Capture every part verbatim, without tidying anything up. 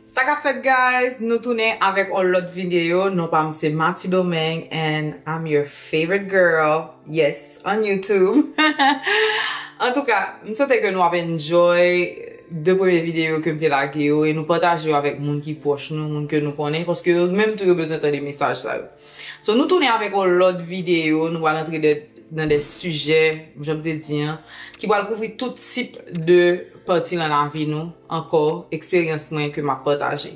Sa k ap fèt, guys? Nou tounen avèk yon lòt videyo. Non pa m se Mati Domingue and I'm your favorite girl. Yes, on YouTube. Antouka, m swete ke nou ap enjoy de premye videyo ke m te lage yo e nou pataje yo avèk moun ki pwòch nou, moun ke nou konnen, paske yo menm tou yo bezwen tande mesaj sa yo. So, nou tounen avèk yon lòt videyo, nou pral antre de, nan de sijè, jan m te di an, ki pral kouvri tout tip de pati nan lavi nou, ankò, eksperyans mwen ke m ap pataje.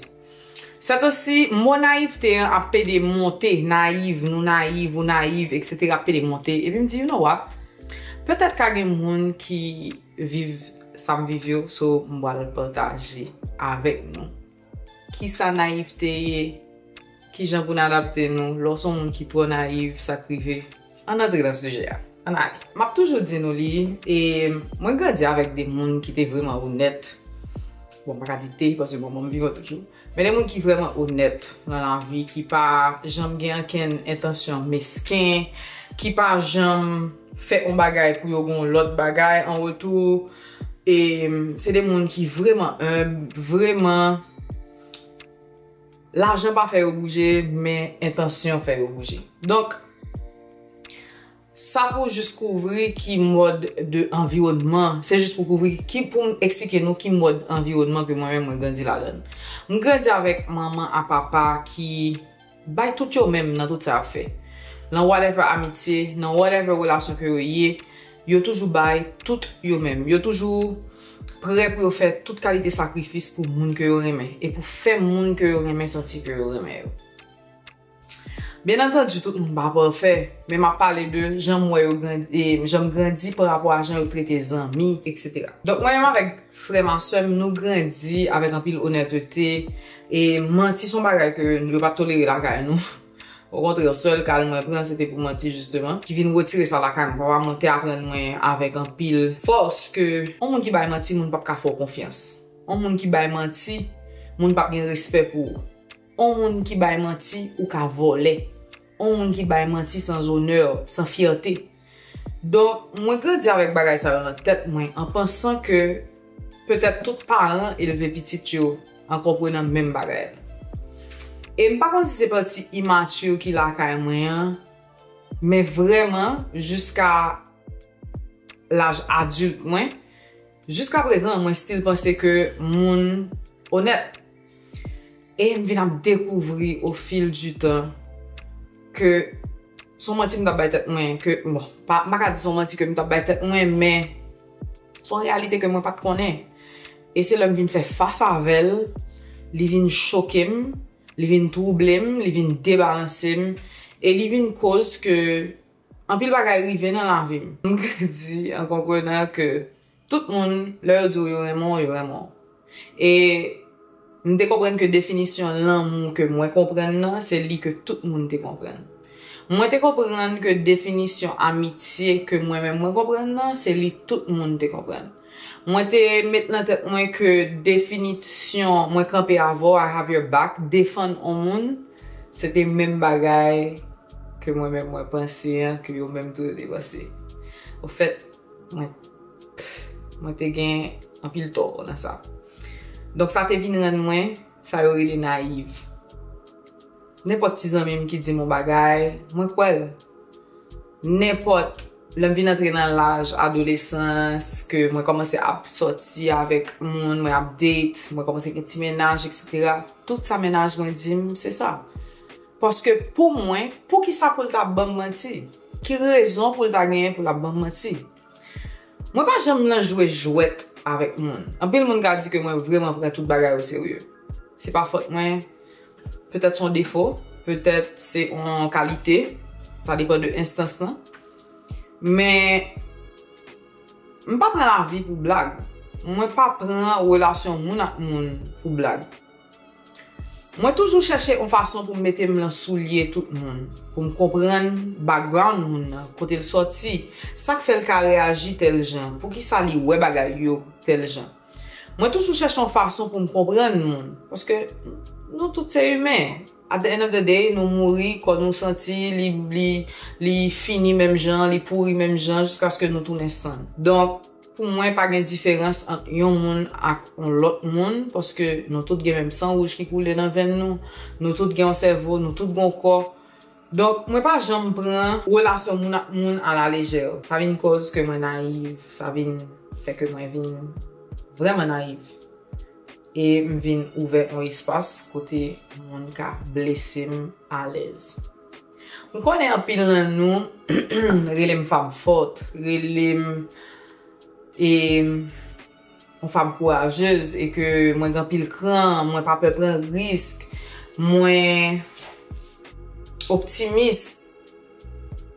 Sètansi, mo nayivte an ap pede monte, nayiv, nou nayiv, ou nayiv, etsetera ap pede monte. Epi m di, you know what? Petèt ka gen moun ki viv sa m viv yo, so m pral pataje avèk nou. Kisa nayivte ye? Kijan pou n adapte nou lè w se yon moun ki twò nayiv, sa k rive? Ann antre nan sijè a. Ann ale. M ap toujou di nou li, e mwen grandi avèk de moun ki te vrèman onèt. Bon, m pa ka di te, paske manman m vivan toujou. Men de moun ki vrèman onèt nan lavi, ki pa janm gen ankenn entansyon mesken, ki pa janm fè yon bagay pou yo gen yon lòt bagay an retou. E se de moun ki vrèman enb, vrèman lajan pa fè yo bouje, men entansyon fè yo bouje. Donk, sa pou jis kouvri ki mòd de anviwònman, se jis pou kouvri ki, pou m eksplike nou ki mòd anviwònman ke mwen menm mwen grandi ladan l. M grandi avèk manman a papa ki bay tout yo menm nan tout sa y ap fè. Nan whatever amitye, nan whatever relasyon ke yo ye, yo toujou bay tout yo menm. Yo toujou prè pou yo fè tout kalite sakrifis pou moun ke yo renmen e pou fè moun ke yo renmen santi ke yo renmen yo. Byen antandi, tout moun pa pafè, men m ap pale de jan m wè yo grandi, e jan m grandi pa rapò a jan yo trete zanmi, etsetera. Donk, mwen menm avèk frè m a sè m, nou grandi avèk anpil onètete, e manti se yon bagay ke yo pa t tolere lakay nou. Okontrè, sèl ka l mwen pran, se te pou manti, jisteman, ki vin retire sa lakay mwen. Papa mwen te aprann mwen avèk anpil fòs ke yon moun ki bay manti, moun p ap ka fè w konfyans. Yon moun ki bay manti, moun p ap gen respè pou ou. On moun ki bay manti, ou ka vòlè. On moun ki bay manti san zonè, san fyète. Donk, mwen grandi avèk bagay sa yo nan tèt mwen, an pansan ke petèt tout paran elve pitit yo an konprenan menm bagay la. E m pa konn si se pati immature ki lakay mwen an, men vrèman, jiska laj adilt mwen, jiska prezan, mwen still panse ke moun onèt. E m vin ap dekouvri au fil du temps ke se yon manti m t ap bay tèt mwen, ke, bon, pa, m pa ka di se yon manti ke m t ap bay tèt mwen, men se yon reyalite ke mwen pa t konnen. E se lè m vin fè fas avè l, li vin choke m, li vin twouble m, li vin debalanse m, e li vin koz ke anpil bagay rive nan lavi m. M grandi an konprenan ke tout moun, lè yo di w yo renmen w, yo renmen w. E m te konprann ke definisyon lanmou ke mwen konprann nan, se li ke tout moun te konprann. Mwen te konprann ke definisyon amitye ke mwen menm mwen konprann nan, se li tout moun te konprann. Mwen te met nan tèt mwen ke definisyon mwen kanpe avè w, I have your back, defann on moun, se te menm bagay ke mwen menm mwen panse an, ke yo menm tou yo te panse. Ofèt, mwen, mwen te gen anpil tò nan sa. Donk, sa te vin rann mwen, sa yo rele nayiv. Nenpòt ti zanmi m ki di m yon bagay, mwen kwè l. Nenpòt, lè m vin antre nan laj adolesans, ke mwen kòmanse ap sòti avèk moun, mwen ap date, mwen kòmanse gen ti mennaj, etsetera. Tout sa mennaj mwen di m, se sa. Paske pou mwen, poukisa pou l ta ban m manti? Ki rezon pou l ta genyen pou l ap ban m manti? Mwen pa janm nan jwe jwèt avèk moun. Anpil moun ka di ke mwen vrèman pran tout bagay o serye. Se pa fòt mwen, petèt se yon defo, petèt se yon kalite, sa depann de enstans lan. Men, m pa pran lavi pou blag. Mwen pa pran relasyon moun ak moun pou blag. Mwen toujou chèche yon fason pou m mete m nan soulye tout moun, pou m konprann background moun nan, kote l sòti, sa k fè l ka reyaji tèl jan, poukisa li wè bagay yo tèl jan. Mwen toujou chèche yon fason pou m konprann moun, paske nou tout se imen. At the end of the day, nou mouri, kò nou santi, li, li, li fini menm jan, li pouri menm jan, jiskaske nou tounen sann. Donk, Pou mwen, pa gen diferans ant yon moun ak yon lòt moun, paske nou tout gen menm san wouj ki koule nan venn nou, nou tout gen yon sèvo, nou tout gen yon kò. Donk, mwen pa janm pran relasyon moun ak moun a la lejè. Sa vin kòz ke mwen nayiv, sa vin fè ke mwen vin vrèman nayiv. E m vin ouvè yon espas kote moun ka blese m alèz. M konnen anpil nan nou rele m fanm fòt, rele m e yon fanm kourajez e ke mwen gen anpil kran, mwen pa pè pran risk, mwen optimis.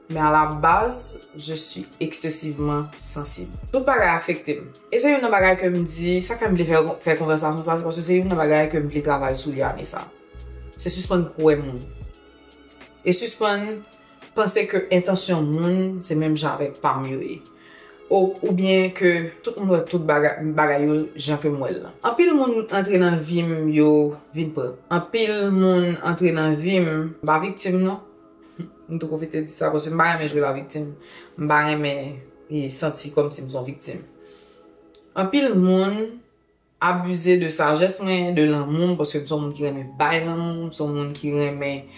Men a la baz, je suis excessivement sensible. Tout bagay afekte m. E se youn nan bagay ke m di, sa fè m vle fè, fè konvèsasyon sa, se paske se youn nan bagay ke m vle travay sou li ane sa. Se sispann kwè moun. E sispann panse ke entansyon moun se menm jan avèk pa m yo ye. Ou, oubyen ke tout moun wè tout bagay, bagay yo jan ke m wè l lan. Anpil moun antre nan vi m, yo vin pran. Anpil moun antre nan vi m, m pa viktim non. M tou pwofite di sa, paske m pa renmen jwe laviktim. M pa renmen e, santi kòmsi m se yon viktim. Anpil moun abize de sajès mwen, de lanmou m, paske m se yon moun ki renmen bay lanmou, m se yon moun ki renmen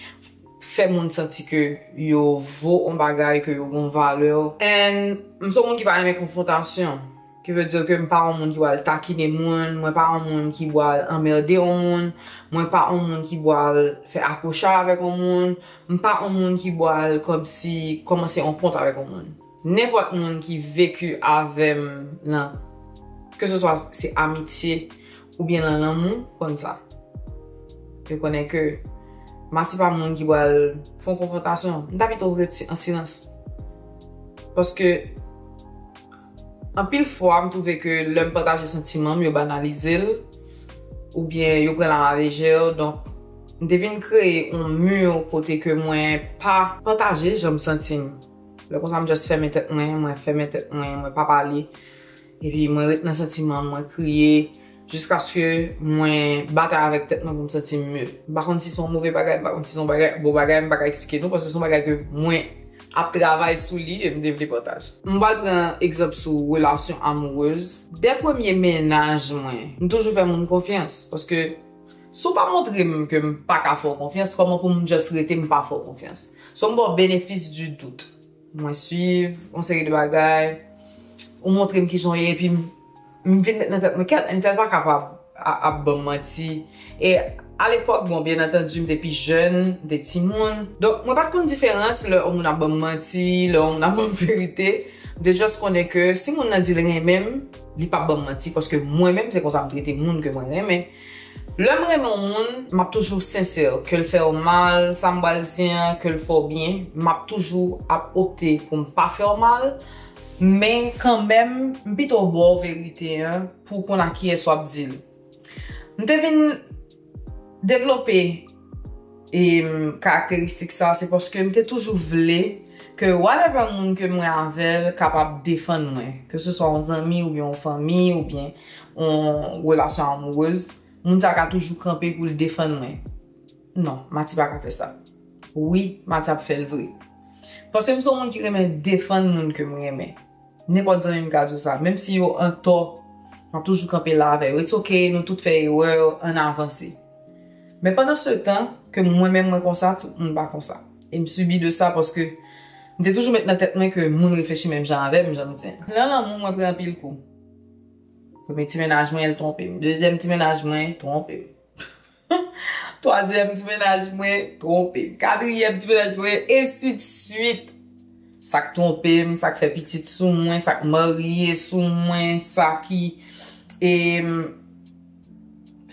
fè moun santi ke yo vo yon bagay, ke yo gen yon valè. And m se yon moun ki pa renmen konfwontasyon. Ki vle di ke m pa yon moun ki pral takine moun, mwen pa yon moun ki pral anmède yon moun, mwen pa yon moun ki pral fè akwochaj avèk yon moun, m pa yon moun ki pral kòmsi kòmanse yon kont avèk yon moun. Nenpòt moun ki veki avè m nan, keseswa se amitye oubyen nan lanmou, konn sa. Yo konnen ke m ati pa moun ki pral fè yon konfwontasyon. M ta pito rete an silans. Paske anpil fwa, m twouve ke lè m pataje santiman m, yo banalize l, oubyen yo pran l a la lejè. Donk, m te vin kreye yon mi kote ke mwen pa pataje jan m santi m. Lè konsa, m just fèmen tèt mwen, mwen fèmen tèt mwen, mwen pa pale. Epi mwen ret nan santiman m, mwen kriye, jiskaske mwen batay avèk tèt mwen pou m santi m mye. M pa konn si se yon move bagay, m pa konn si se yon bagay, bon bagay, m pa ka eksplike nou, paske se yon bagay ke mwen ap travay sou li e m te vle pataje. M pral pran egzanp sou relasyon amourez. Dè premye mennaj mwen, m toujou fè moun konfyans, paske si w pa montre m ke m pa ka fè w konfyans, kòman pou m just rete m pa fè w konfyans? So m ba w benefis di dout. Mwen swiv yon seri de bagay, ou montre m kijan w ye, epi m, m vin met nan tèt mwen, kèt, entèl pa kapab a, ap ban m manti. E alepòk, bon, byen antandi, m te pi jèn, m te timoun. Donk, mwen pa t konn diferans lè yon moun ap ban m manti, lè yon moun ap ban m verite. M te just konnen ke si moun nan di l renmen m, li p ap ban m manti, paske mwen menm, se konsa m trete moun ke mwen renmen. Lè m renmen yon moun, m ap toujou sensè, ke l fè w mal, sa m pral di an, ke l fè w byen, m ap toujou ap opte pou m pa fè w mal, men kanmenm, m pito ba w verite an pou w konn a kiyès w ap di l. M te vin devlope e, karakteristik sa, se paske m te toujou vle ke whatever moun ke mwen avè l kapab defann mwen, ke se swa yon zanmi oubyen yon fanmi oubyen yon relasyon amourez, moun sa ka toujou kanpe pou l defann mwen. Non, Mati pa ka fè sa. Wi, Mati ap fè l vre. Paske m se yon moun ki renmen defann moun ke m renmen. Nenpòt zanmi m ka di w sa. Menm si yo antò, m ap toujou kanpe la avè yo. It's ok, nou tout fè erè, ann avanse. Men pandan se tan, ke mwen menm mwen konsa, tout moun pa konsa. E m sibi de sa paske m te toujou met nan tèt mwen ke moun reflechi menm jan avè m, jan m di an. Nan lanmou, mwen pran anpil kou. Premye ti mennaj mwen, l twonpe m. Dezyèm ti mennaj mwen, twonpe m. Twazyèm ti mennaj mwen, twonpe m. Katriyèm ti mennaj mwen, ensidswit. Sa k twonpe m, sa k fè pitit sou mwen, sa k marye sou mwen, sa ki, e,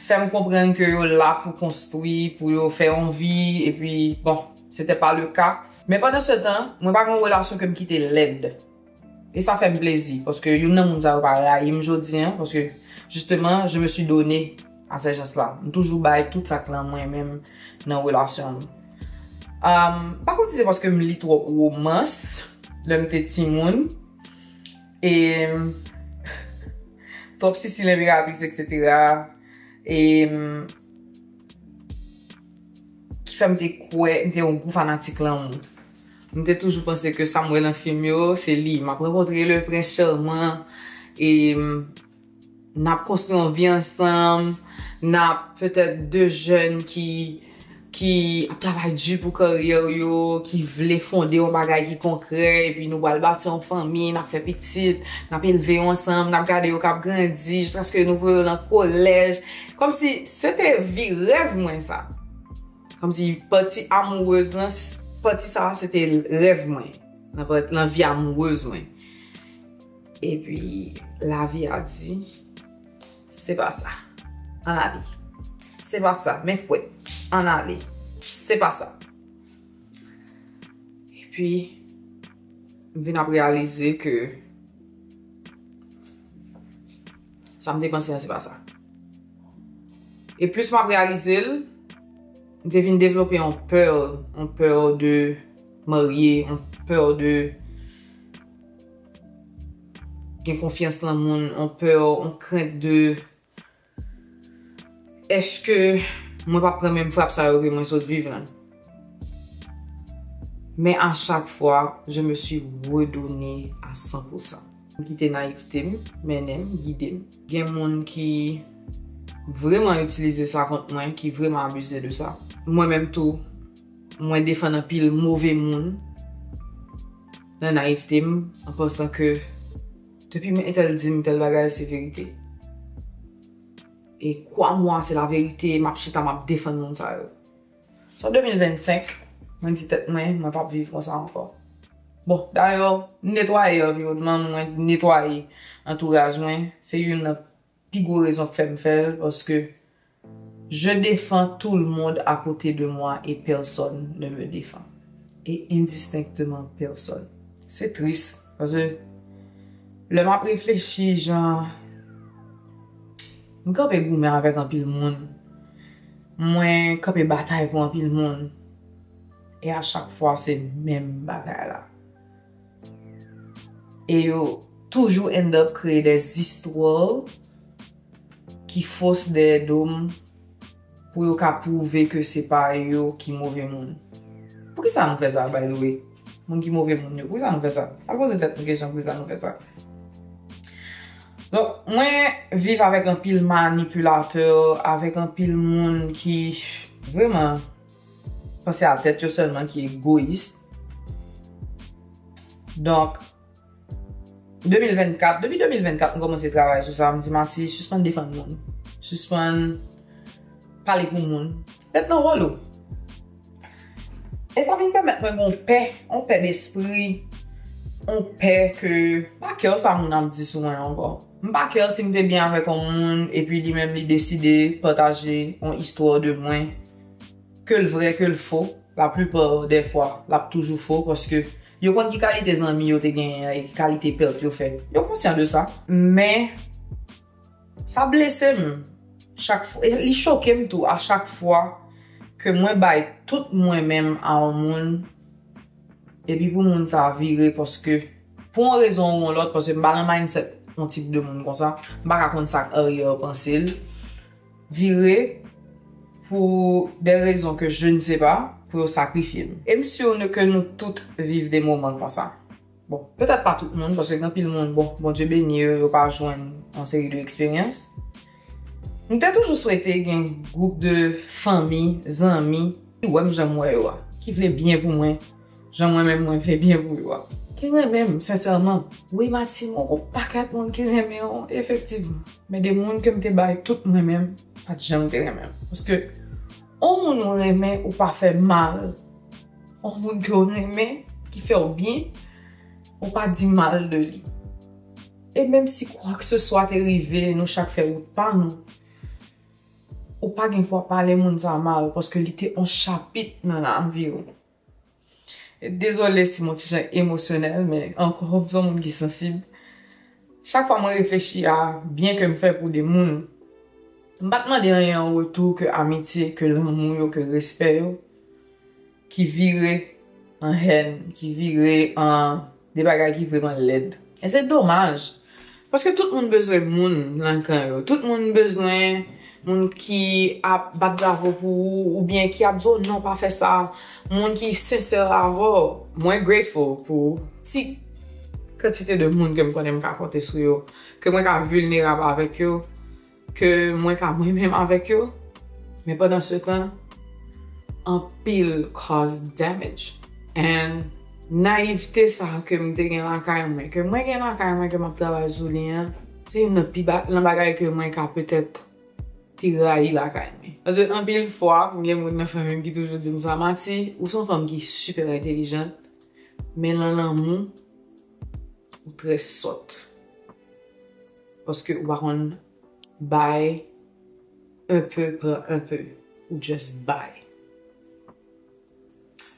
fè m konprann ke yo la pou konstwi, pou yo fè yon vi, epi, bon, se te pa le ka. Men pandan se tan, mwen pa gen yon relasyon ke m kite lèd. E sa fè m plezi, paske youn nan moun sa yo pa rayi m jodi an, paske, justement, je me suis donné à ces gens-là. M toujou bay tout sa k nan mwen menm nan relasyon m. Um, m pa konn si se paske m li twòp womans lè m te timoun, e twòp Sisi Lenperatris, et cetera. E ki fè m te kwè, m te yon gwo fanatik lanmou. M te toujou panse ke sa m wè nan fim yo, se li. M ap rankontre le prince charmant, E n ap konstwi yon vi ansanm, n ap petèt de jèn ki ki ap travay di pou karyè yo, ki vle fonde yon bagay ki konkrè, epi nou pral bati yon fanmi, n ap fè pitit, n ap elve yo ansanm, n ap gade yo k ap grandi, jiskaske nou voye yo nan kolèj. Kòmsi se te vi rèv mwen sa. Kòmsi pati amourez lan, pati sa se te rèv mwen nan, nan vi amourez mwen. Epi lavi a di, se pa sa. Ann ale. Se pa sa. Men fwèt. Ann ale. Se pa sa. Epi m vin ap reyalize ke sa m te panse a, se pa sa. E plis m ap reyalize l, m te vin devlope yon pè, yon pè de marye, yon pè de gen konfyans nan moun, yon pè, yon krent de èske mwen p ap pran menm frap sa yo ke mwen sot viv lan? Men a chak fwa, je me suis redonné à cent pour cent. M kite nayivte m mennen m, gide m. Gen moun ki vreman itilize sa kont mwen, ki vreman abize de sa. Mwen menm tou, mwen defann anpil move moun nan nayivte m, an pansan ke depi men entèl di m tèl bagay, se verite. E kwa mwa, se laverite, m ap chita, m ap defann moun sa yo. Sa de mil vennsenk, mwen di tèt mwen, mwen p ap viv konsa ankò. Bon, dayè, m netwaye anviwònman mwen, m netwaye antouraj mwen. Se youn nan pi gwo rezon k fè m fè l, paske je défends tout le monde à côté de moi et personne ne me défend. Et indistinctement personne. Se tris, paske lè m ap reflechi, jan m kanpe goumen avèk anpil moun, mwen kanpe batay pou anpil moun, e a chak fwa se menm bagay la. E yo toujou end up kreye des histoires ki fos dèyè do m pou yo ka pwouve ke se pa yo ki move moun. Poukisa nou fè sa, by the way? Moun ki move moun yo, poukisa nou fè sa? Al poze tèt nou kesyon, poukisa nou fè sa? Donk, mwen viv avèk anpil manipilatè, avèk anpil moun ki vreman panse a tèt yo sèlman, ki egoyis. Donk, de mil vennkat, depi de mil vennkat, m kòmanse travay sou sa. M di, Mati, sispann defann moun. Sispann pale pou moun. Ret nan wòl ou. E sa vin pèmèt mwen gen yon pè, yon pè despri, yon pè ke m pa care sa moun ap di sou mwen ankò. M pa care si m te byen avèk yon moun, epi li menm li deside pataje yon istwa de mwen, ke l vrè, ke l fo, laplipa dè fwa, l ap toujou fo, paske yo konn ki kalite zanmi yo te genyen an e ki kalite pèt yo fè. Yo konsyan de sa. Men, sa blese m chak fwa, e li choke m tou a chak fwa ke mwen bay tout mwen menm a yon moun, epi pou moun sa a vire, paske pou yon rezon ou yon lòt, paske m pa nan mindset yon tip de moun konsa, m pa ka konn sa k aryè panse l, vire pou de rezon ke je ne sais pas, pou yo sakrifye m. E m si ke nou tout viv de moman konsa. Bon, petèt pa tout moun, paske gen anpil moun, bon, Bondye beni yo, yo pa jwenn yon seri de eksperyans. M te toujou swete gen gwoup de fanmi, zanmi, ki wè m jan m wè yo a, ki vle byen pou mwen, jan mwen menm mwen vle byen pou yo a. Ki renmen m, sensèman. Wi, Mati, mwen gon pakèt moun ki renmen w, efektivman. Men de moun ke m te bay tout mwen menm, pa t janm te renmen m. Paske, yon moun ou renmen, ou pa fè mal. Yon moun ke w renmen, ki fè w byen, ou pa di mal de li. E menm si kwakseswa te rive, nou chak fè wout pa nou, ou pa gen pou ap pale moun sa mal, paske li te yon chapit nan lavi w. Dezole si m yon ti jan emosyonèl, men ankò, m se yon moun ki sansib. Chak fwa mwen reflechi a byen ke m fè pou de moun, m pa t mande anyen an retou ke amitye, ke lanmou yo, ke respè yo, ki vire an hèn, ki vire an de bagay ki vreman lèd. E se domaj. Paske tout moun bezwen moun nan kan yo. Tout moun bezwen moun ki ap bat bravo pou ou, oubyen ki ap di w, "Non, pa fè sa." Moun ki sensè avè w. Mwen grateful pou ti kantite de moun ke m konnen m ka konte sou yo, ke mwen ka vilnerab avèk yo, ke mwen ka mwen menm avèk yo. Men pandan se tan, anpil cause damage. And nayivte sa ke m te gen lakay mwen, ke mwen gen lakay mwen, ke m ap travay sou li an, se youn nan pi ba, nan bagay ke mwen ka petèt pi rayi lakay mwen. Paske anpil fwa, m gen moun nan fanmi m ki toujou di m sa, Mati, ou se yon fanm ki super entèlijant, men nan lanmou, ou trè sòt. Paske ou pa konn bay un peu, pran un peu. Ou just bay.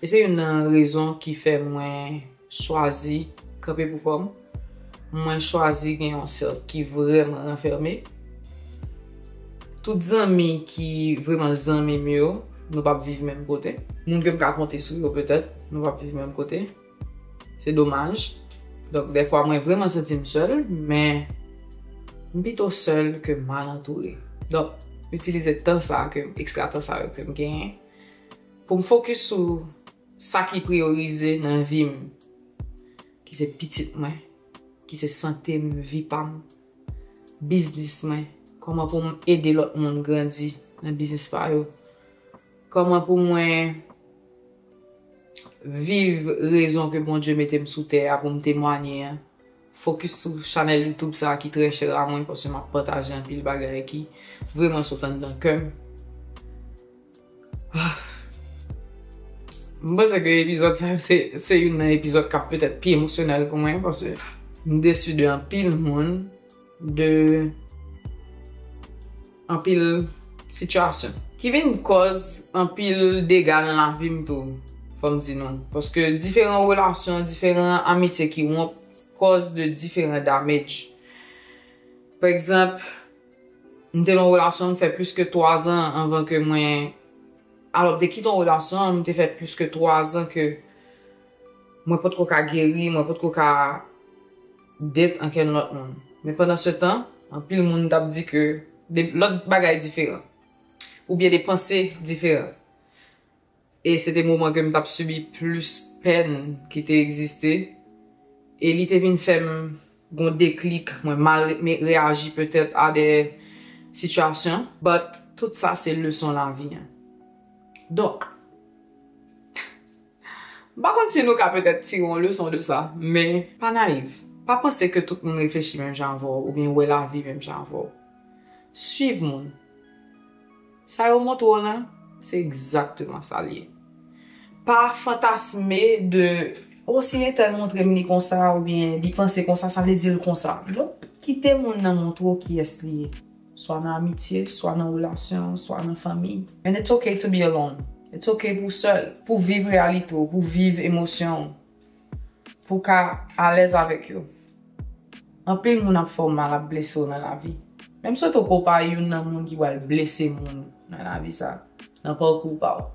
E se youn nan rezon ki fè mwen chwazi kanpe pou kò m. Mwen chwazi gen yon sèk ki vrèman ranfème. Tout zanmi ki vrèman zanmi m yo, nou p ap viv menm kote. Moun ke m ka konte sou yo petèt, nou p ap viv menm kote. Se domaj. Donk, dèfwa, mwen vrèman santi m sèl, men m pito sèl ke mal antoure. Donk, itilize tan sa ke, ekstra tan sa yo ke m genyen pou m fokis sou sa ki priyorize nan vi m, ki se pitit mwen, ki se sante m, vi pa m, biznis mwen, kòman pou m ede lòt moun grandi nan biznis pa yo, kòman pou mwen viv rezon ke Bondye mete m sou tè a pou m temwanye an. Fokis sou chanèl YouTube sa a ki trè chè a mwen, paske m ap pataje anpil bagay ki vrèman sot anndan kè m. M panse ke epizòd sa yo se, se youn nan epizòd k ap petèt pi emosyonèl pou mwen, paske m desi de anpil moun, de anpil sitiyasyon ki vin kòz anpil dega nan lavi m tou, fò m di nou. Paske diferan relasyon, diferan amitye ki wonp cause de diferan damage. Pa egzanp, m te nan yon relasyon, m fè plis ke twa zan anvan ke mwen, alò, m te kite yon relasyon, m te fè plis ke twa zan ke mwen potko ka geri, mwen potko ka date ankenn lòt moun. Men pandan se tan, anpil moun t ap di ke de lòt bagay diferan, oubyen de panse diferan. E se te moman ke m t ap sibi plis pèn ki te egziste. E li te vin fè m gon deklik, mwen mal re-, me-, reyaji petèt a de sitiyasyon. But tout sa se leson lavi an. Donk, m pa konn si nou ka petèt tire yon leson de sa, men pa nayiv. Pa panse ke tout moun reflechi menm jan avè w oubyen wè lavi menm jan avè w. Swiv moun. Sa yo montre w lan, se egzakteman sa l ye. Pa fantasme de, o, si entèl montre m li konsa, oubyen li panse konsa, sa vle di l konsa. Non, kite moun nan montre w kiyès li ye. Swa nan amitye, swa nan relasyon, swa nan fanmi. And it's okay to be alone. It's okay pou w sèl, pou viv reyalite w, pou viv emosyon w, pou w ka alèz avèk yo. Anpil moun ap fè w mal, ap blese w nan lavi. Men m swete w ke w pa youn nan moun ki pral blese moun nan lavi sa, nan pakou pa w.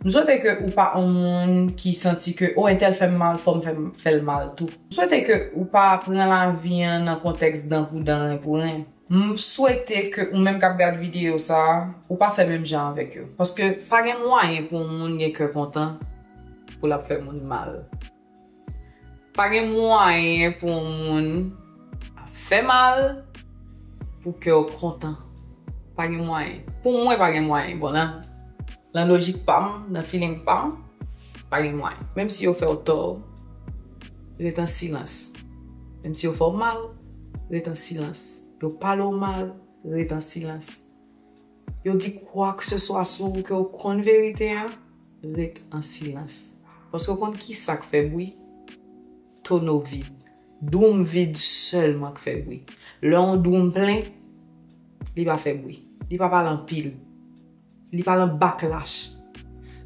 M swete ke ou pa yon moun ki santi ke, o, entèl fè m mal, fò m fè m, fè l mal tou. M swete ke ou pa pran lavi an nan kontèks dan pou dan, ren pou ren. M swete ke ou menm k ap gad videyo sa a, ou pa fè menm jan avèk yo. Paske pa gen mwayen pou yon moun gen kè kontan pou l ap fè moun mal. Pa gen mwayen pou yon moun ap fè mal pou kè w kontan. Pa gen mwayen. Pou mwen, pa gen mwayen. Bon, nan, nan lojik pa m, nan feeling pa m, pa gen mwayen. Menm si yo fè w tò, ret an silans. Menm si yo fè w mal, ret an silans. Yo pale w mal, ret an silans. Yo di kwakseswa sou ou ke w konn verite a, ret an silans. Paske w konn ki sa k fè bri? Tono vid. Dwoum vid sèlman k fè bri. Lè yon dwoum plen, li pa fè bri. Li pa pale anpil. Li pa lan baklach.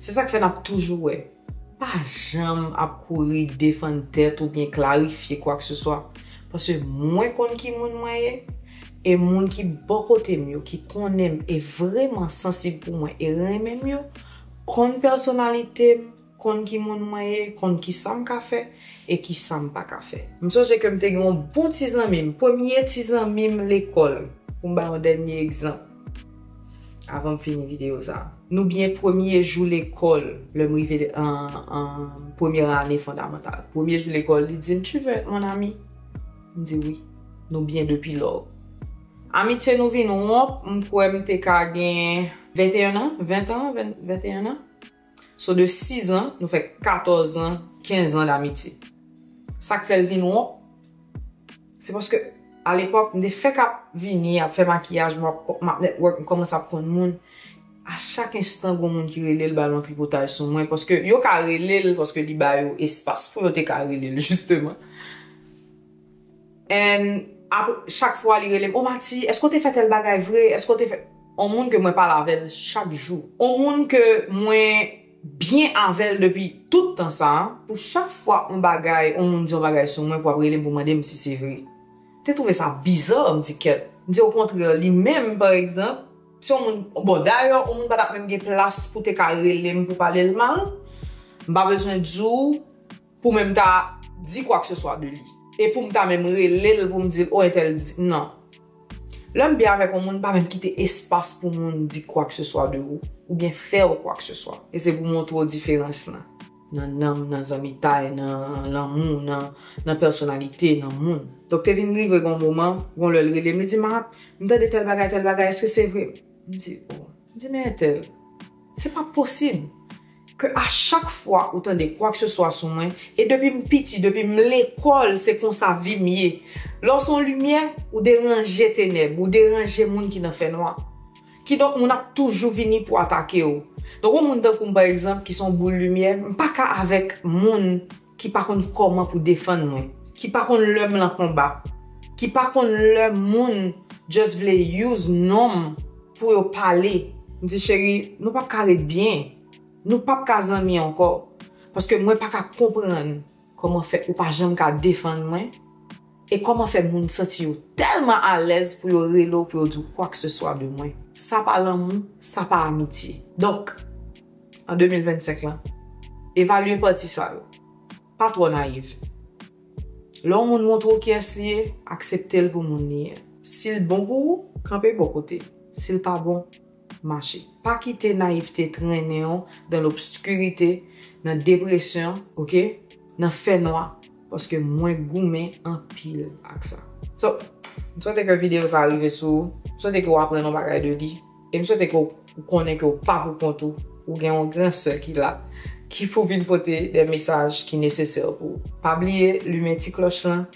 Se sa k fè n ap toujou wè. Pa janm ap kouri defann tèt oubyen klarifye kwakseswa. Paske mwen konn ki moun mwen ye, e moun ki bò kote m yo, ki konnen m e vrèman sansib pou mwen e renmen m yo, konn pèsonalite m, konn ki moun mwen ye, konn ki sa m ka fè, e ki sa m pa ka fè. M sonje ke m te gen yon bon ti zanmi m, premye ti zanmi m lekòl, pou m ba yon dènye egzanp. avan m fini videyo sa. Nou byen premye jou lekòl, lè m rive an, an premyè ane fondamantal. Premye jou lekòl, li di m, "Tu veux être mon ami?" M di, "Wi." Nou byen depi lò. Amitye nou vin wonp, m kwè m te ka gen venteyen an, ven an, ven, venteyen an. So de sis an, nou fè katòz an, kenz an d'amitye. Sa k fè l vin wonp, se paske alepòk, m te fèk ap vini, ap fè makiyaj, m ap, m ap network, m kòmanse ap konn moun. A chak enstan, gon moun ki rele l, ba l yon tripotaj sou mwen, paske yo ka rele l, paske li ba yo espas pou yo te ka rele l, jisteman. And apre, chak fwa li rele m, "O Mati, èske w te fè tèl bagay vre? Èske w te fè?" On moun ke mwen pale avè l chak jou. On moun ke mwen byen avè l depi tout tan sa a, pou chak fwa on bagay, on moun di on bagay sou mwen pou ap rele m pou mande m si se vre. Te twouve sa biza, m di kèt. M di okontrè, li menm, pa egzanp, si on moun, bon, dayè, on moun pa t ap menm gen plas pou te ka rele m pou pale l mal. M pa bezwen di w pou menm ta di kwa ke se swa de li. E pou m ta menm rele l pou m di l, "O, entèl di," non. Lè m byen avèk yon moun, m pa menm kite espas pou moun di kwa ke se swa de ou, oubyen fè w kwa ke se swa. E se pou montre w diferans lan. Nan nanm, nan zanmitay, nan lanmou, nan, nan pèsonalite, nan moun. Donk, te vin rive gon moman, gon lè l rele m, li di, "Mat, m tande tèl bagay, tèl bagay, èske se vre?" M di, "O." M di, "Men entèl, se pa posib ke a chak fwa ou tande kwa ke se swa sou mwen, e depi m piti, depi m lekòl, se konsa vi m ye. Lè w se yon limyè, ou deranje tenèb, ou deranje moun ki nan fènwa. Kidonk, moun ap toujou vini pou atake w. Donk, yon moun tankou m, pa egzanp, ki se yon boul limyè, m pa ka avèk moun ki pa konn kòman pou defann mwen, ki pa konn lè m lan konba, ki pa konn lè moun just vle use non m pou yo pale." M di, "Cheri, nou p ap ka ret byen. Nou p ap ka zanmi ankò. Paske mwen pa ka konprann kòman fè ou pa janm ka defann mwen. E kòman fè moun santi yo tèlman alèz pou yo rele w, pou yo di w kwa ke se swa de mwen. Sa pa lanmou, sa pa amitye." Donk, an de mil vennsenk lan, evalye pati sa yo. Pa twò nayiv. Lè yon moun montre w kiyès li ye, aksepte l pou moun li ye. Si l bon pou ou, kanpe bò kote. Si l pa bon, mache. Pa kite nayivte trennen w dan lobskirite, nan depresyon, oke? Nan fènwa, paske mwen goumen anpil ak sa. So, m swete ke videyo sa a rive sou ou, m swete ke w aprann yon bagay de li, e m swete ke w konnen ke w pa pou kont ou, ou gen yon gran sè ki la, ki pou vin pote de mesaj ki nesesè pou ou. Pa bliye limen ti klòch lan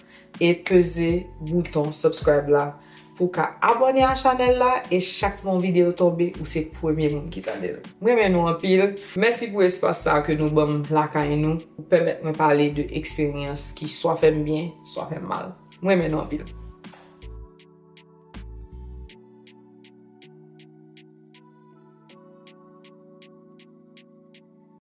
e peze bouton subscribe la pou w ka abòne a chanèl la e chak fwa yon videyo tonbe, ou se premye moun ki tande l. Mwen renmen nou anpil. Mèsi pou espas sa a ke nou ban m lakay nou, pou pèmèt mwen pale de eksperyans ki swa fè m byen, swa fè m mal. Mwen renmen nou anpil.